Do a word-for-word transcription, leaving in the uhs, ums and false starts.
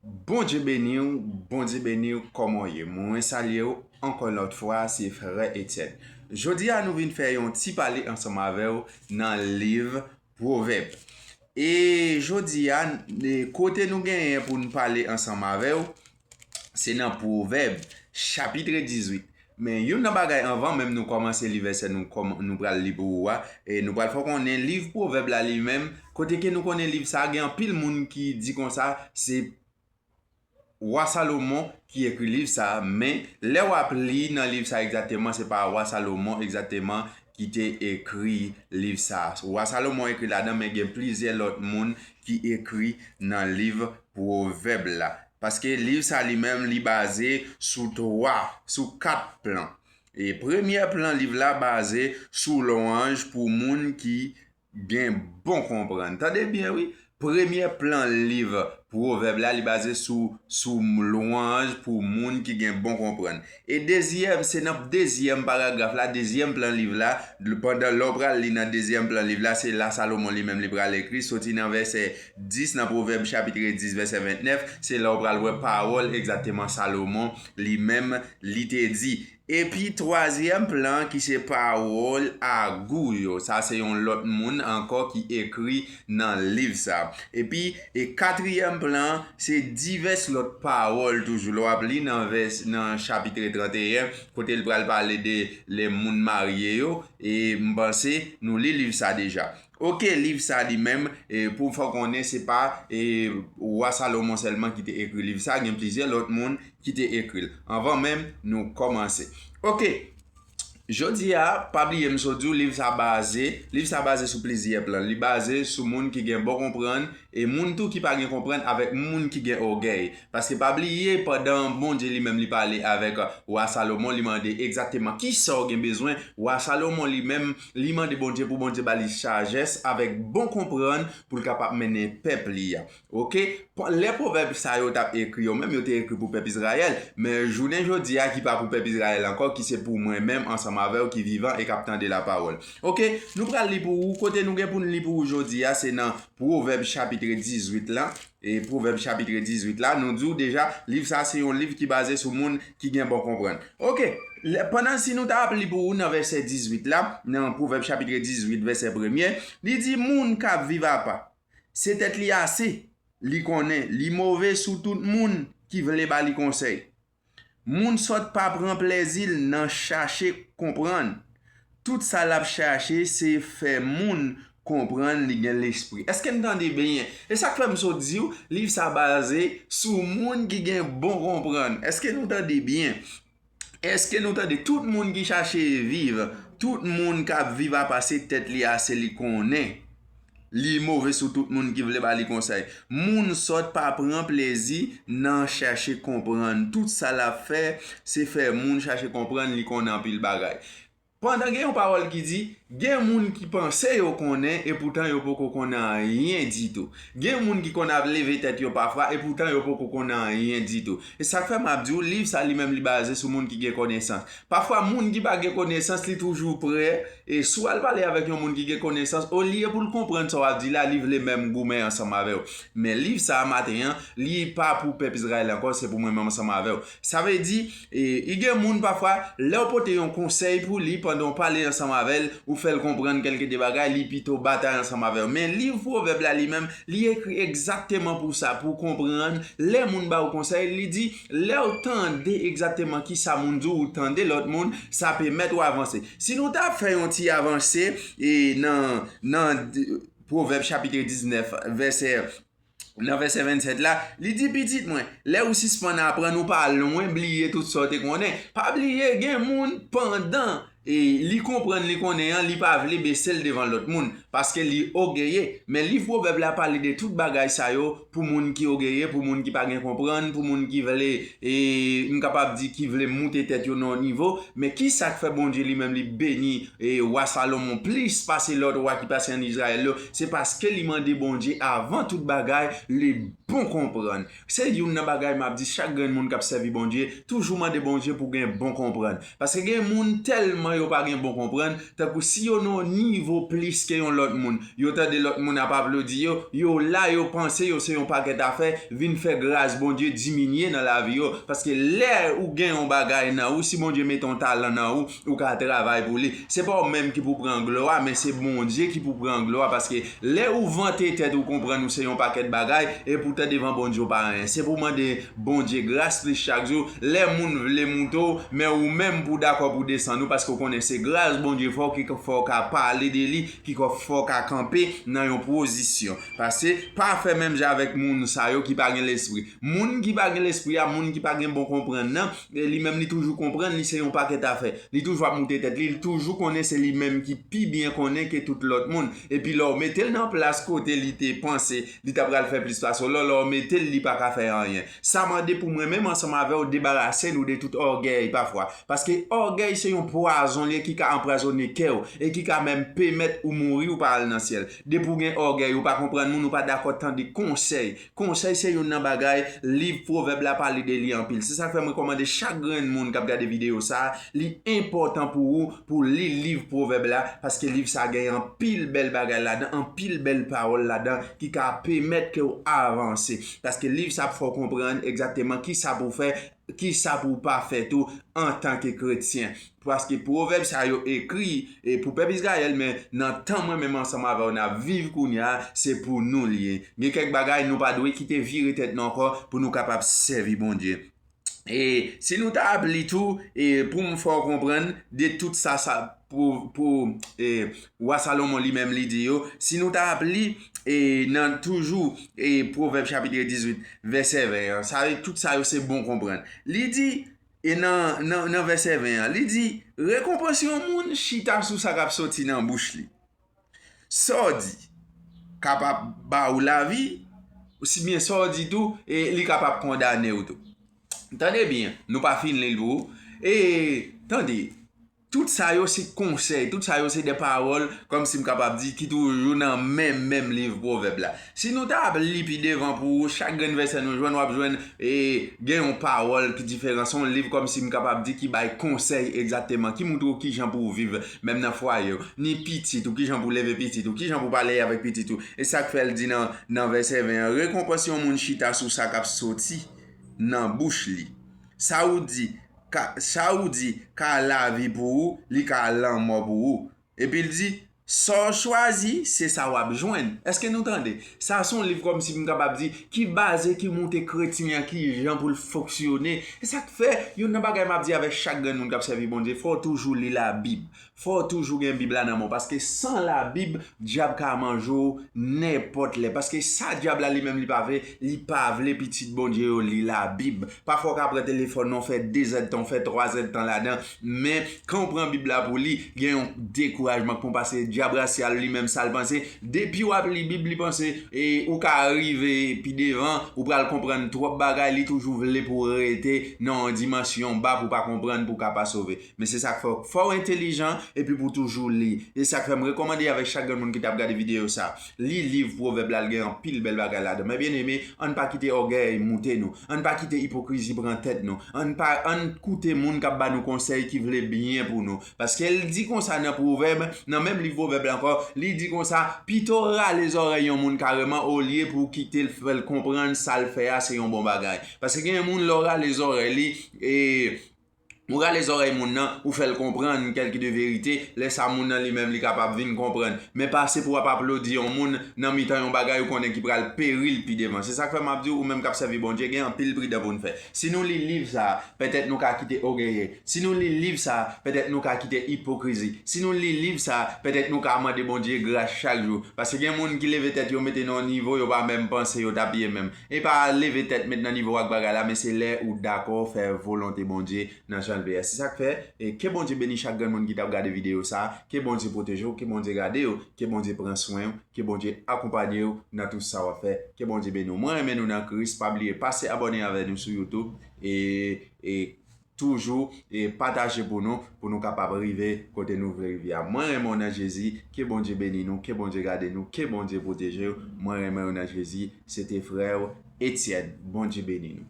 Bondye beni w, Bondye beni w, kòman w ye? Mwen salye w ankò yon lòt fwa, se frè Etienne. Jodi a, nou vin fè yon ti pale ansanm avè w nan liv Pwovèb. E jodi a, e kote nou genyen pou n pale ansanm avè w, se nan Pwovèb, chapit dizuit. Men youn nan bagay, anvan menm nou kòmanse li vèsè nou kòm-, nou pral li pou ou a, e nou pral fè w konnen liv Pwovèb la li menm, kote ke nou konnen liv sa a, gen anpil moun ki di konsa, se Wa Salomon ki ekri liv sa a, men lè w ap li nan liv sa a egzakteman, se pa Wa Salomon egzakteman ki te ekri liv sa a. Wa Salomon ekri ladan, men gen plizyè lòt moun ki ekri nan liv Pwovèb la. Paske liv sa a li menm, li baze sou twa, sou kat plan. E premyè plan liv la baze sou lwanj pou moun ki gen bon konprann. Tande byen, wi. Premyè plan liv Pwovèb la, li baze sou, sou lwanj pou moun ki gen bon konprann. E dezyèm, se nan dezyèm paragraf la, dezyèm plan liv la, pandan lè w pral li nan dezyèm plan liv la, se la Salomon li menm li pral ekri, soti nan vèsè dis nan Pwovèb chapit dis, vèsè ventnèf, se la w pral wè pawòl egzakteman Salomon li menm li te di. Epi twazyèm plan ki se pawòl a gou yo. Sa se yon lòt moun ankò ki ekri nan liv sa. Epi, e katriyèm plan, se divès lòt pawòl toujou. Lè w ap li nan vès, nan chapit trannteyen, kote l pral pale de lè moun marye yo, e m panse nou li liv sa deja. Oke, liv sa li menm, e, pou fè w konnen, se pa, e, wa Salomon sèlman ki te ekri liv sa, gen plizyè lòt moun ki te ekri l. Anvan menm nou kòmanse. Oke, jodi a, pa bliye m sot di w, liv sa baze, liv sa baze sou plizyè plan. Li baze sou moun ki gen bon konprann, e moun tou ki pa gen konprann avèk moun ki gen ògèy. Paske pa bliye, pandan Bondye li menm li pale avèk wa Salomon, li mande egzakteman kisa w gen bezwen. Wa Salomon li menm, li mande Bondye pou Bondye ba li sajès avèk bon konprann pou l kapab mennen pèp li a. Oke? Lè pwovèb sa yo t ap ekri yo menm, yo te ekri pou pèp Izrayèl. Men jounen jodi a ki pa pou pèp Izrayèl ankò, ki se pou mwen menm ansanm avè w ki vivan e k ap tande lapawòl. Oke? Nou pral li pou ou. Kote nou gen pou n li pou ou jodi a, se nan Pwovèb chapit dizuit la. E Pwovèb chapit dizuit la, nou di w deja, liv sa se yon liv ki baze sou moun ki gen bon konprann. Oke, lè, pandan si nou ta ap li pou ou nan vèsè dizuit la, nan Pwovèb chapit dizuit, vèsè premye, li di, moun k ap viv apa, se tèt li ase, li konnen, li move sou tout moun ki vle ba li konsèy. Moun sòt pa pran plezi l nan chache konprann. Tout sa l ap chache se fè moun konprann li gen lespri. Èske n tande byen? E sa k fè m sot di w, liv sa baze sou moun ki gen bon konprann. Èske nou tande byen? Èske nou tande? Tout moun ki chache viv, tout moun k ap viv apa se tèt li ase, li konnen. Li move sou tout moun ki vle ba li konsèy. Moun sòt pa pran plezi nan chache konprann. Tout sa l ap fè, se fè moun chache konprann li konnen anpil bagay. Pandan gen yon pawòl ki di, gen moun ki panse yo konnen, epoutan yo poko konnen anyen ditou. Gen moun ki konn ap leve tèt yo pafwa, epoutan yo poko konnen anyen ditou. E sa k fè m ap di w, liv sa li menm li baze sou moun ki gen konesans. Pafwa, moun ki pa gen konesans, li toujou prè, e si w al pale avèk yon moun ki gen konesans, olye pou l konprann sa w ap di la, li vle menm goumen ansanm avè w. Men liv sa a maten an, li pa pou pèp Izrayèl ankò, se pou mwen menm ansanm avè w. Sa vle di, e, i gen moun pafwa, lè w pote yon konsèy pou li, pandan w pale ansanm avè l, ou fè l konprann kèlke de bagay, li pito batay ansanm avè w. Men liv Pwovèb la li menm, li ekri egzakteman pou sa, pou w konprann lè moun ba w konsèy, li di, lè w tande egzakteman kisa moun di w, ou tande lòt moun, sa pèmèt ou avanse. Si nou ta fè yon ti avanse, e nan, nan d-, Pwovèb chapit diznèf, vèsè, nan vèsè vennsèt la, li di, pitit mwen, lè ou sispann aprann, ou pa lwen bliye tout sa w te konnen. Pa bliye, gen moun pandan, e, li konprann, li konnen an, li pa vle bese l devan lòt moun, paske li ògeye. Men liv Pwovèb la pale de tout bagay sa yo pou moun ki ògeye, pou moun ki pa gen konprann, pou moun ki vle, e, m kapab di ki vle moute tèt yo nan yon nivo. Men kisa k fè Bondye li menm li beni, e, wa Salomon plis pase lòt wa ki pase ann Izrayèl yo? Se paske li mande Bondye avan tout bagay, li bon konprann. Se youn nan bagay m ap di chak grenn moun k ap sèvi Bondye, toujou mande Bondye pou gen bon konprann. Paske gen moun tèlman yo pa gen bon konprann, tankou si yo nan yon nivo plis ke yon lòt lòt moun, yo tande lòt moun ap aplodi yo, yo la, yo panse yo se yon pakèt afè, vin fè gras Bondye diminye nan lavi yo. Paske lè ou gen yon bagay nan ou, si Bondye mete yon talan nan ou, ou ka travay pou li. Se pa ou menm ki pou pran glwa, men se Bondye ki pou pran glwa. Paske lè ou vante tèt ou, konprann ou se yon pakèt bagay, e poutan devan Bondye ou pa anyen. Se pou mande Bondye gras li chak jou. Lè moun vle moute w, men ou menm pou dakò pou desann ou, paske ou konnen se gras Bondye fè w ki fè w ka pale de li, ki fè w ka kanpe nan yon pozisyon. Paske pa fè menm jan avèk moun sa yo ki pa gen lespri. Moun ki pa gen lespri a, moun ki pa gen bon konprann nan, e li menm li toujou konprann li se yon pakèt afè. Li toujou ap moute tèt li, li toujou konnen se li menm ki pi byen konnen ke tout lòt moun. Epi lè w mete l nan plas kote li te panse li ta pral fè plis pase w, lè, lè w mete l, li pa ka fè anyen. Sa mande pou mwen menm ansanm avè w debarase nou de tout ògèy pafwa. Paske ògèy se yon pwazon li ye ki ka anpwazonnen kè w e ki ka menm pèmèt ou mouri, ou pa al nan syèl. Depi w gen ògèy, ou pa konprann moun, ou pa dakò tande konsèy. Konsèy se youn nan bagay, liv Pwovèb la pale de li anpil. Se sa k fè m rekòmande chak grenn moun k ap gade videyo sa a, li enpòtan pou ou pou li liv Pwovèb la, paske liv sa a gen anpil bèl bagay ladan, anpil bèl pawòl ladan ki ka pèmèt ke w avanse. Paske liv sa ap fè w konprann egzakteman kisa pou w fè, kisa pou w pa fè tou antanke kretyen. Paske pwovèb sa yo ekri, e, pou pèp Izrayèl, men nan tan mwen menm ansanm avè w n ap viv kounye a, se pou nou li ye. Gen kèk bagay nou pa dwe kite vire tèt nou ankò pou nou kapab sèvi Bondye. E si nou ta ap li tou, e pou m fè w konprann de tout sa, sa pou, pou e, wa Salomon li menm li di yo, si nou ta ap li e, nan toujou e, Pwovèb chapit dizuit, vèsè ven an, sa yo, tout sa yo se bon konprann. Li di, e nan, nan, nan vèsè ven an, li di, rekonpans yon moun chita sou sa k ap soti nan bouch li. Sa w di kapab ba ou lavi, ousibyen sa w di tou, e li kapab kondane w tou. Tande byen, nou pa fin li l pou ou. E tande, tout sa yo se konsèy, tout sa yo se de pawòl, kòmsi m kapab di, ki toujou nan menm, menm liv Pwovèb la. Si nou ta ap li pi devan pou ou, chak grenn vèsè nou jwenn, w ap jwenn, e, gen yon pawòl ki diferan. Se yon liv kòmsi m kapab di ki bay konsèy egzakteman, ki montre w kijan pou w viv, menm nan fwaye w, ni pitit ou, kijan pou w leve pitit ou, kijan pou w pale avèk pitit ou. E sa k fè l di nan, nan vèsè ven an, rekonpans yon moun chita sou sa k ap soti nan bouch li. Sa ou di, ka, sa ou di ka lavi pou ou, li ka lanmò pou ou. Epi l di, sa w chwazi, se sa w ap jwenn. Èske nou tande? Sa se yon liv kòmsi m kapab di, ki baze, ki montre kretyen an kijan pou l fonksyone. E sa k fè, youn nan bagay m ap di avèk chak grenn moun k ap sèvi Bondye, fò w toujou li Labib. Fò w toujou gen Bib la nan men w, paske san Labib, dyab ka manje w nenpòt lè. Paske sa dyab la li menm li pa vle, li pa vle pitit Bondye yo li Labib. Pafwa w ka pran telefòn nan, w fè de zèdtan, w fè twa zèdtan ladan, men kan w pran Bib la pou li, gen yon dekourajman k pran w, paske dyab rasyal li menm sa l panse, depi w ap li Bib, li panse, e, ou ka rive pi devan, ou pral konprann twòp bagay, li toujou vle pou w rete nan yon dimansyon ba pou w pa konprann, pou w ka pa sove. Men se sa k fè w, fò w entelijan epi pou w toujou li. E sa k fè m rekòmande avèk chak grenn moun ki t ap gade videyo sa, li liv Pwovèb la, l gen anpil bèl bagay ladan. Men byeneme, ann pa kite ògèy moute nou. Ann pa kite ipokrizi pran tèt nou. Ann pa, ann koute moun k ap ba nou konsèy ki vle byen pou nou. Paske l di konsa nan Pwovèb, nan menm liv Pwovèb la ankò, li di konsa, pito rale zòrèy yon moun kareman olye pou w kite l fè l konprann sa l fè a se yon bon bagay. Paske gen moun lè w rale zòrèy li, e, ou rale zòrèy moun nan, ou fè l konprann kèlke de verite, lè sa moun nan li menm li kapab vin konprann. Men pa se pou w ap aplodi yon moun nan mitan yon bagay ou konnen ki pral peri l pi devan. Se sa k fè m ap di w, ou menm k ap sèvi Bondye, gen anpil pridan pou n fè. Si nou li liv sa a, petèt nou ka kite ògèyè. Si nou li liv sa a, petèt nou ka kite ipokrizi. Si nou li liv sa a, petèt nou ka mande Bondye gras chak jou. Paske gen moun ki leve tèt yo mete nan yon nivo yo pa menm panse yo t ap ye menm. E pa leve tèt met nan nivo ak bagay la, men se lè ou dakò fè volonte Bondye nan jan l vle a. Se sa k fè, e ke Bondye beni chak grenn moun ki t ap gade videyo sa a, ke Bondye pwoteje w, ke Bondye gade w, ke Bondye pran swen w, ke Bondye akonpanye w nan tout sa w ap fè, ke Bondye beni w. Mwen renmen nou nan Kris, pa bliye pase abòne avè nou sou YouTube, e, e toujou, e pataje pou nou, pou nou kapab rive kote nou vle rive a. Mwen renmen w nan Jezi, ke Bondye beni nou, ke Bondye gade nou, ke Bondye pwoteje w. Mwen renmen w nan Jezi, se te frè w, Etienne. Bondye beni nou.